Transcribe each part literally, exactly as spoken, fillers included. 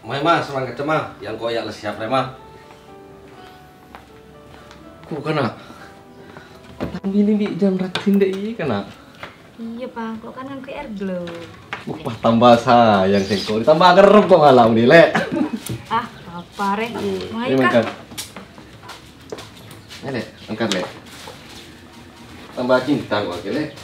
Mayu, Ma, samangkèdhâ, Ma. Yâ, engko' yâ la siap rè, Ma. Ko' kana'. Tang binè bi' jhân rajin dâ' iyâ kana'. Iyâ, Bang. Ko' kan ngangghuy air glow. Wah, tambah sayang sèngko'. Tambah kerep ko' malam nè, Lè'. Ah, apa, rè? Ayo, mangkat. Ayo, Lè', angkat, Lè'. Tambah cinta ko' ka Lè'.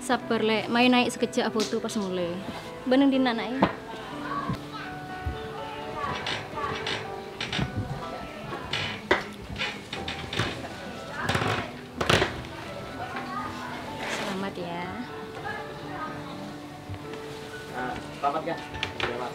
Sabbhâr, Lè'. Mayu naè' sakejjhâ' afoto pas molè. Bân neng dinna', Na', yâ? Selamat, yâ. Nah, selamat, yâ. Selamat.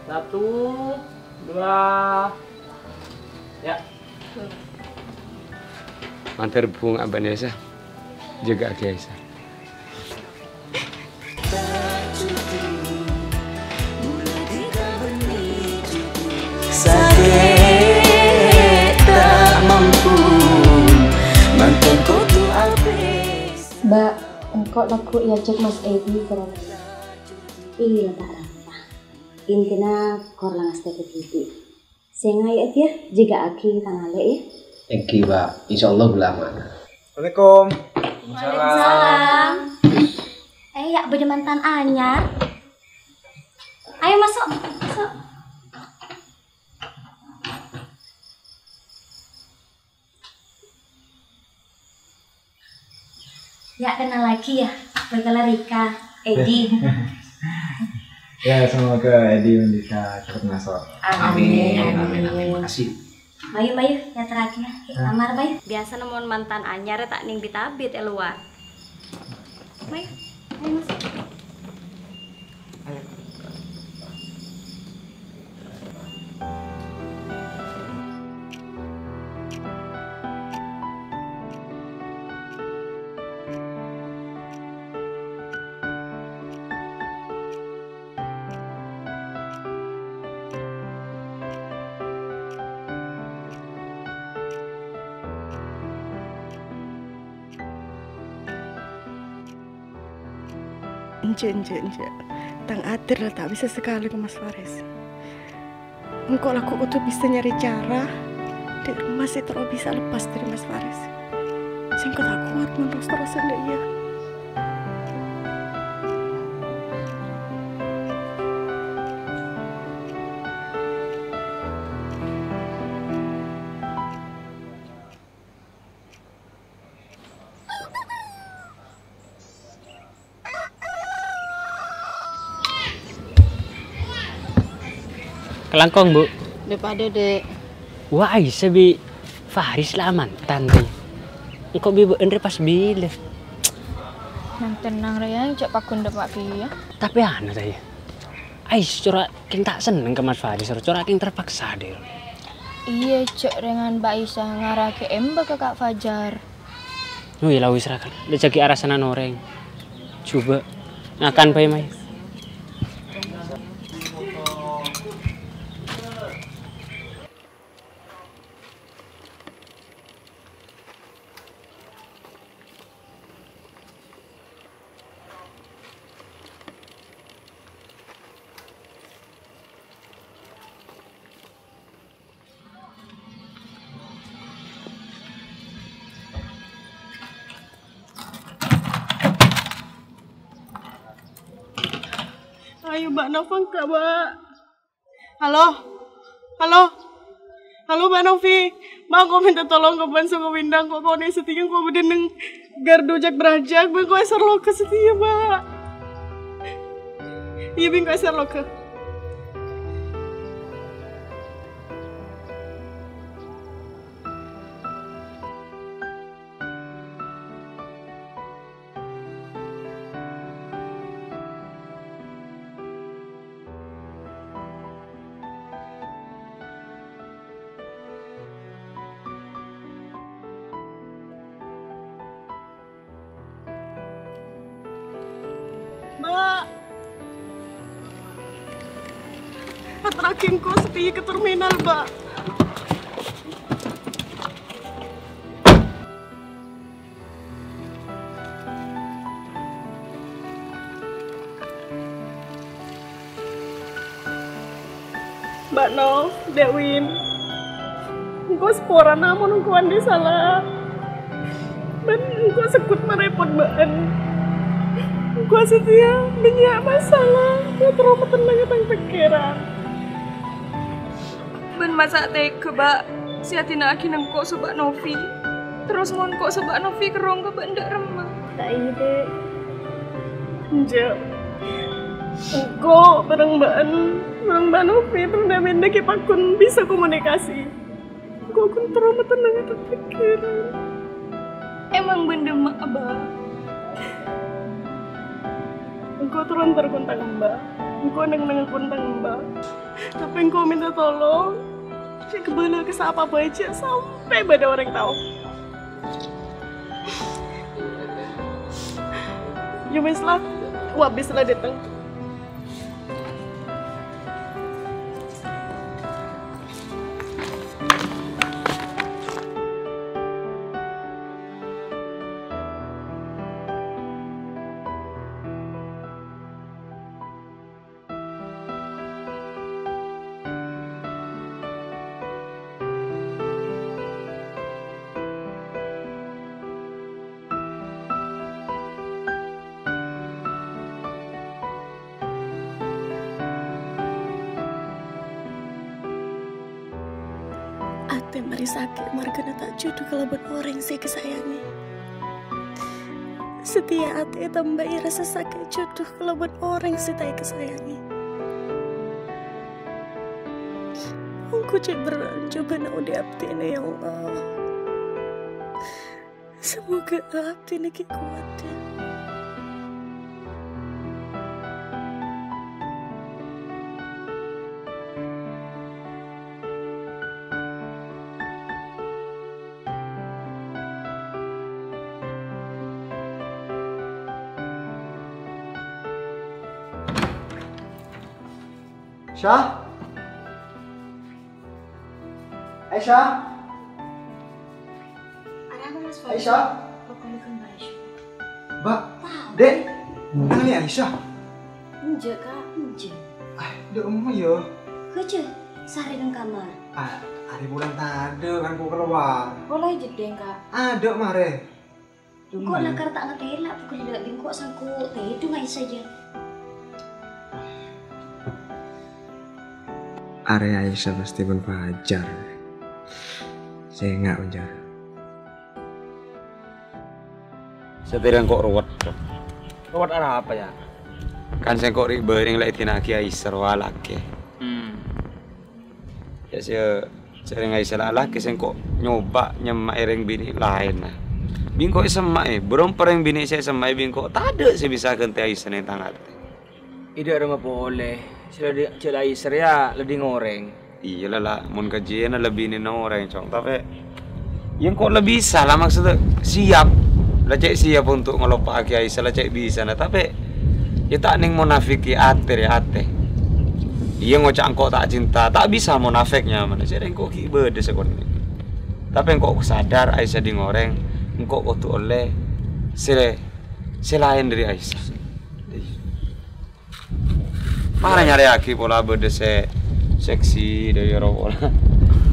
Satu, dua, yâ. Mandhâr bhunga' bân Aisyah. Jâgâ'âghi Aisyah. Sakè' ta' mampu, mangkèn kodhu abis. Mbak, engko' lagghu' èajhâk Mas Edi ka roma. Iyâ, ta' rapa. Intina kor la ngastèkè dhibi'. Sè ngaè'è, yâ, jâgâ'âghi tang alè', yâ. Èngghi, Pak. Insyaallah bulâ aman. Assalamualaikum. Waalaikumsalam. Eh, yâ, bâdâ mantan anyar. Ayo masuk, masuk. Yâ, kennal lagi, yâ. Bhâkal Rika, Edi. Ya, semoga Edi bân Rika cepet ngaso'. Amin, amin, amin. Makasih. Mayu, mayu, yâ, terakhir. Yâ, lamar, mayu. Biyasana mon mantan anyar ta' neng bit-abit è lowar. Mayu, mayu masuk. Enjâ', enjâ', enjâ'. Tang atè la ta' bisa sakalè ka Mas Faris. Engko' lagghu' kodhu bisa nyarè cara dâ' remma sè terro bisa lepas dâri Mas Faris. Sèngko' ta' kowat mon ros-terrosan dâ' iyâ. Kalangkong, Bu. Dâ' padâ, Dek. Wah, Aisyah bi' Faris la mantan, rè. Engko' bi' bâ'en rè pas bilâ. Nang tennang rè, yâ, jhâ' paggun dâpa' kèya. Tapè anu, ta' iyâ? Aisyah cora' kèng ta' senneng ka Mas Faris, cora' kèng terpaksa, Dek. Iyâ, jhâ' rèngan Mbak Aisyah ngarahaghi emba ka Kak Fajar. Wih, la wis ra kan. Lè' jâghi arasanan orèng. Jhubâ' ngakan bhâi, Mai. Ayo, Mbak Nova, enggak, Mbak. Halo? Halo? Halo, Mbak Novi. Mbak, engko' mènta tolong ka bân soko Windang, engko' konè' satèya engko' bâdâ neng gardu jak-brajak, bân engko' èsèr loka satèya, Mbak. Iyâ, bân engko' èsèr loka. Traghi engko' satèya ka terminal, Mbak. Mbak Nov, Dek Win, engko' saporana mon engko' andi' sala. Bân engko' segghut marèpot bâ'ân. Engko' satèya bânnya' masalah, terro matennanga tang pèkkèran. Bân masa' tega, Ba', sè adina'aghi engko' so Ba' Novi. Terros mon engko' so Ba' Novi kerrong ka bâ'ân dâ' remma. Ta' iyâ, Dek. Enjâ'. Engko' bhâreng bâ'ân, bhâreng Ba' Novi, bhâreng Daminda ghi' pagghun bisa komunikasi. Engko' ghun terro matennanga tang pèkkèran. Emang bâ'ân dâ' emma, Ba'? Engko' terro entar ghun tang emma. Engko' neng-neng ghun tang emma. Tapè engko' mènta tolong, jhâ' kabâlâ ka sapa bhâi, jhâ' sampè' bâdâ orèng tao. Yâ wes la, wabis la dâteng. Atè marè sakè' marghâna ta' judhu kalabân orèng sè èkasayangè. Satèya atè ètambâi rassa sakè' judhu kalabân orèng sè ta' èkasayangè. Ongghu cè' berrâ'ân cobâna odi' abdhina, ya Allah. Samoga abdhina ghi' kowat, ya. Aisyah? Aisyah? Arapa, Mas Fadil? Aisyah? Kok bukan Mbak Aisyah? Mbak, Dek, nang ini Aisyah? Enjâ', Kak, enjâ'. Ah, Dek, omong ya. Kerja, sehari nang kamar. Ah, hari bulan tadâ' kan ku keluar. Pola jedeng, Kak. Adâ' mare. Engko' lakar ta' ngatela' bu ghellâ', bi' engko' sangko' tèdung aè sajân. Arè Aisyah pastè bân Fajar. Sènga', Fajar. Satèya engko' ruwet. Ruwet arapa, ya? Kan sèngko' rè' bâreng la èdina'aghi Aisyah rowa lakè. Hmm. Ya, sè, sèrèng Aisyah la lakè sèngko' nyoba nyemma'è rèng binè' laènna. Bi' engko' èsemma'è, bârâmpa rèng binè' sè èsemma'è bi' engko' tadâ' sè bisa aghântè Aisyah neng tang atè. Idâ' remma polè, sè la di-, jhâ' la Aisyah rèya la ding orèng. Iyâ la, la, mon kajiyâna la binèna orèng, Cong. Tapè, ya engko' la bisa la, maksudnya siap. La cè' siap untuk ngelupaaghi Aisyah, la cè' bisa, nah, tapè ya ta' neng monafèk atè rè atè. Iyâ ngoca' engko' ta' cinta, ta' bisa monafèk nyamana. Jhâ' rèng engko' ghi' bâdâ sakonè'. Tapè engko' sadar Aisyah ding orèng, engko' kodhu ollè sè, sè laèn dâri Aisyah. Mara nyarèyaghi pola bâdâ sè seksi, dâ' iyâ ro pola.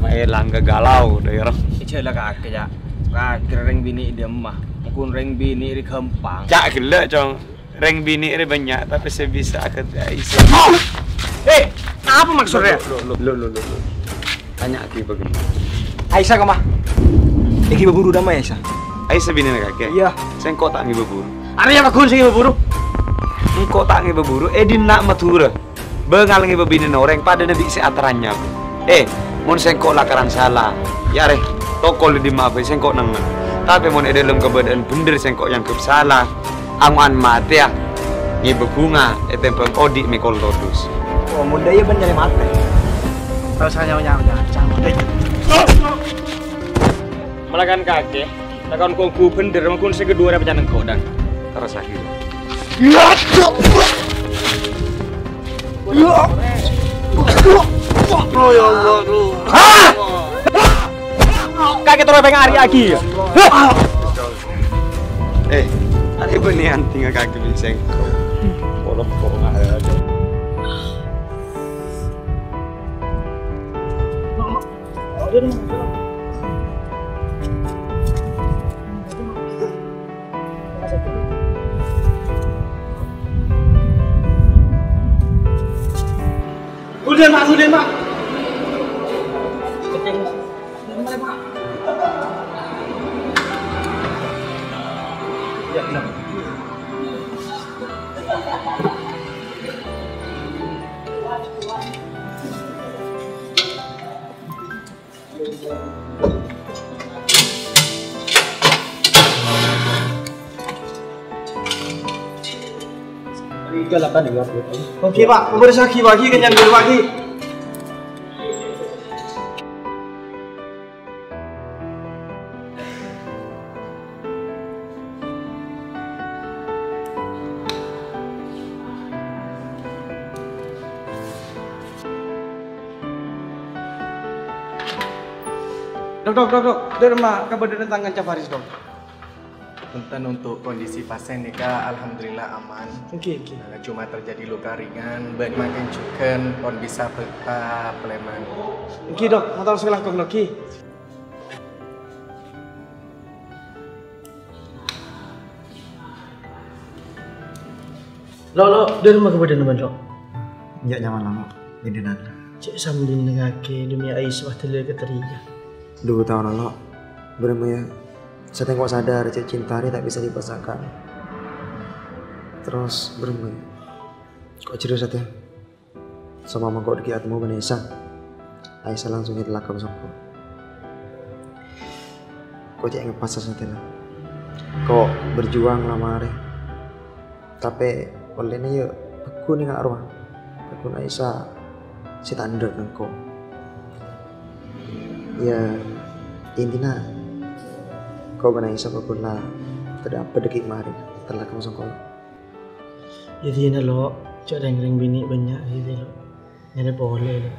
Ma' èlang ka galau, dâ' iyâ ro. Jhâ' la kakè, Cak. Kakè rèng binè' dâ' emma. Mon rèng binè' rè ghâmpang. Cak ghellâ', Cong. Rèng binè' rè bânnya', tapè sè bisa aghântè Aisyah. Eh, apa maksudnya? Lo, lo, lo, lo, lo. Tanya'aghi bâgiyân. Aisyah kemma? Èghibâ buru dâ' emma, Aisyah? Aisyah binèna kakè? Iyâ. Sèngko' ta' ngibâ buru. Arèya pagghun sè ngibâ buru? Engko' ta' ngibâ buru, è dinna' Madhurâ. Bângal ngibâ binèna orèng padâna bi' sè ataranyap. Eh, mon sèngko' lakaran sala, ya arè, tokol è dimma'a bhâi sèngko' nengngen. Tapè mon è dâlem kabâdâ'ân bhendher sèngko' nyangghep sala, ango'an matèya ngibâ bhunga ètèmbhâng odi' mèkol todus. Oh, mon dâ' iyâ bân nyarè matè. Tao sanyao-nyao, jangan, jangan. Malakan kakè, lakon konggu bhendher, mangkun sè kedua rè pecana engko', dang. Terros lagi. Ya, ya. Ya. Oh, ya Allah, duh. Hah? Kakè terro pèng arè'aghi, ya? Eh, arè' bânnè anti ngakakè bi' sèngko'. Polong-polong aja. Udah, Mak, udah, Mak. Oke, Pak. Pemeriksaan lagi, Pak. Lagi kenyang dulu, Pak. Lagi. Dok, dok, dok, dok. Dâ' remma kabâdâ'ânna tang kanca Faris, Dok? Punten, untuk kondisi pasien nèka alhamdulillah aman. Oke, oke. Eh, cuma terjadi luka ringan, bân mangkèn jhughân pon bisa bâkta palèman. Oke, Dok. Mator sè langkong, Dok. Oke. Lo', lo', dâ' remma kabâdâ'ânna bâ'na, lo'? Enjâ' nyaman lama, bhidhânan. Cè' sambi nèngaghi dunnya Aisyah wadâlâ ka Tria. Dhu taon, lo'. Bârâmma, yâ? Satèya engko' sadar, cè' cinta rè ta' bisa dipaksakan. Terros, bârâmma, yâ? Ko' jârèya satèya. Sampama engko' dhâggi' atemmo bân Aisyah, Aisyah langsung ètellak ka sengko'. Ko' cè' ngeppas satèya la. Ko' berjuang la marè. Tapè ollèna yâ paggun èngala' rowa. Paggun Aisyah sè ta' endâ' ka engko'. Yâ, intina ko' bân Aisyah paggun la tadâ' apa dhâggi' marè ètellak ka sengko'. Yâ, dina, lo', jhâ' rèng-orèng binè' bânnya' ghi, lo'. Nyarè polè, lo'.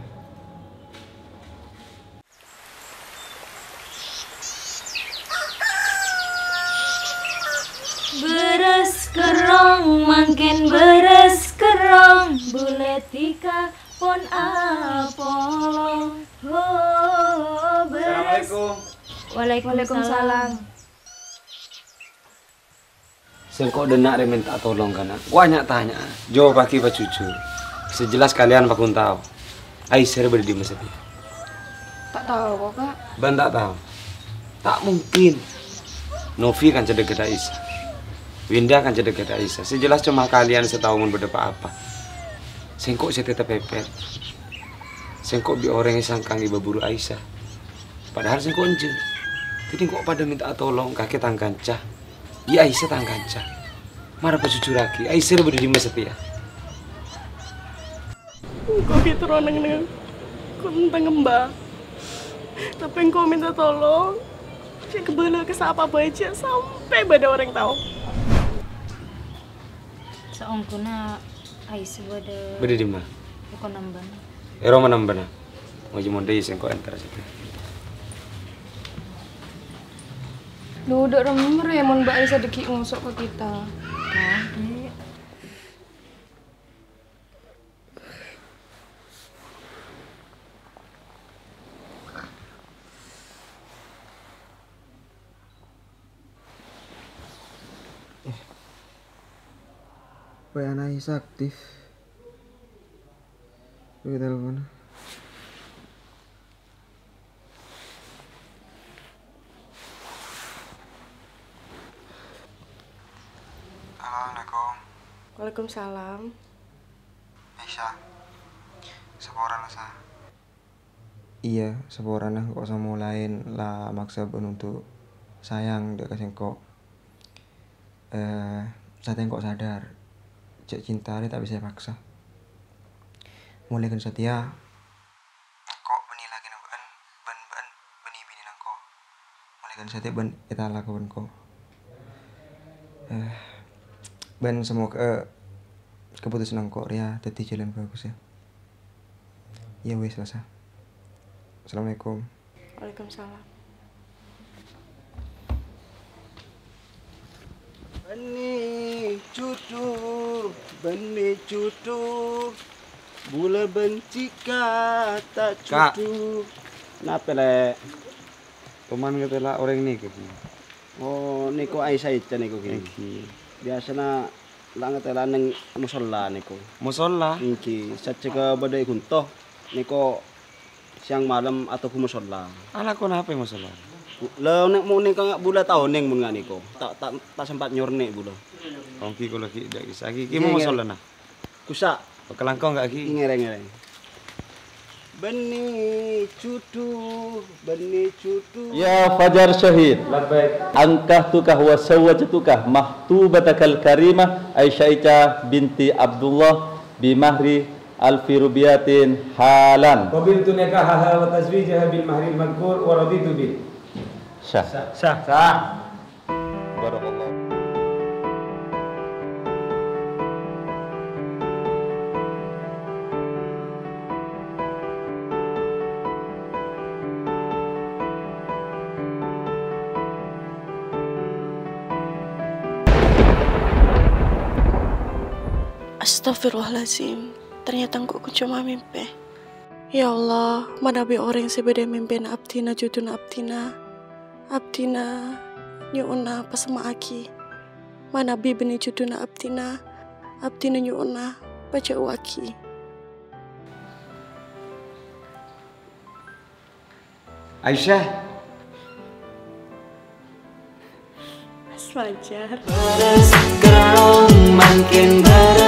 Bherrâs kerrong, mangkèn bherrâs kerrong, bulâ dhika pon apolong. Ho, bherrâs. Assalamualaikum. Waalaikumsalam. Waalaikumsalam. Sengko' dâ' enna' rè mènta'a tolong ka na'. Ko' nya-tanya'a, jâwâbbhâghi pajhujhur. Sè jelas kalèyan paggun tao. Aisyah rè bâdâ è dimma satèya? Ta' tao, ko', Ka'. Bân ta' tao? Ta' mungkin. Novi kan cè' dhâgghâddhâ Aisyah. Winda kan cè' dhâgghâddhâ Aisyah. Sè jelas coma kalèyan sè tao mon bâdâ pa-apa. Sengko' sè tètè pèpèt. Sengko' bi' orèng èsangka ngibâ buru Aisyah. Padahal sengko' enjâ'. Dhâddhi engko' padâ mènta'a tolong kakè tang kanca. Iyâ, Aisyah tang kanca. Mara pajhujhurraghi, Aisyah rè bâdâ è dimma satèya? Engko' ghi' terro neng-enneng ko' tentang emba. Tapè engko' mènta tolong, jhâ' kabâlâ ka sapa bhâi jhâ' sampè' bâdâ orèng tao. Saongghuna Aisyah bâdâ. Bâdâ è dimma? È romana embana. È romana embana. Ngoji mondhi sengko' entara satèya. Dhu, dâ' remma rè mon Mbak Aisyah dhâggi' ngoso' ka kita. Tadâ'. W A-na Aisyah aktif. Coba telepon. Halo, assalamualaikum. Waalaikumsalam. Aisyah, saporana, Sa. Iyâ, saporana engko' samolaèn la maksa bâ'na untuk sayang dâ' ka sengko'. Eh, satèya engko' sadar, jhâ' cinta rè ta' bisa èpaksa. Molaè ghân satèya, engko' bânnè lakèna bâ'na, bân bâ'na bânnè binèna engko'. Molaè ghân satèya bâ'na ètalak bân engko'. Eh, bân semoga, eh, keputusan engko' rèya dhâddhi jhâlân bhâghus, yâ. Iyâ wis, Selasa. Assalamualaikum. Waalaikumsalam. Bânnè jhudhu, bânnè jhudhu, bulâ bân dhika ta' Kak. Jhudhu. Napè, Lè'? Toman ngatela orèng nèko, Ki. Oh, nèko Aisyah Ica nèko, Ki. Èngghi. Biyasana la ngatela neng mosolla nèko. Mosolla? Èngghi, sajjhegghâ bâdâ è ghunto. Nèko sèyang malem atoghu mosolla. Alako napè mosolla? La, nè-, mon nèko bulâ ta' onèng mon nga' nèko. Ta', ta', ta' sempat nyornè bulâ. Èngghi kaulâ ghi' dâ' kissa. Ghi', ghi' Iyâ, mon iyâ. Mosollana. Kusa'. Kalangkong enggak, Ki? Ngerèng, ngerèng. Bânnè jhudhu, bânnè jhudhu. Ya Fajar Syahid. Labbaik. Ankahtuka wa zawwajtuka makhtubatakal karimah Aisyah Ica binti Abdullah bi mahri alfi rubiyatin halan. Qabiltu nikahaha wa tazwijaha bil mahril madhkur wa raditu bih. Sah. Sah. Sah. Barakallah. Astagfirullahalazim, ternyata engko' coma mimpi. Ya Allah, manabi orèng sè bâdâ è mimpina abdhina jhudhuna abdhina, abdhina nyo'ona pasemma'aghi. Manabi bânnè jhudhuna abdhina, abdhina nyo'ona pajhâuwâghi. Aisyah. Mas Fajar. Bârâs kerrong mangkèn bârâs.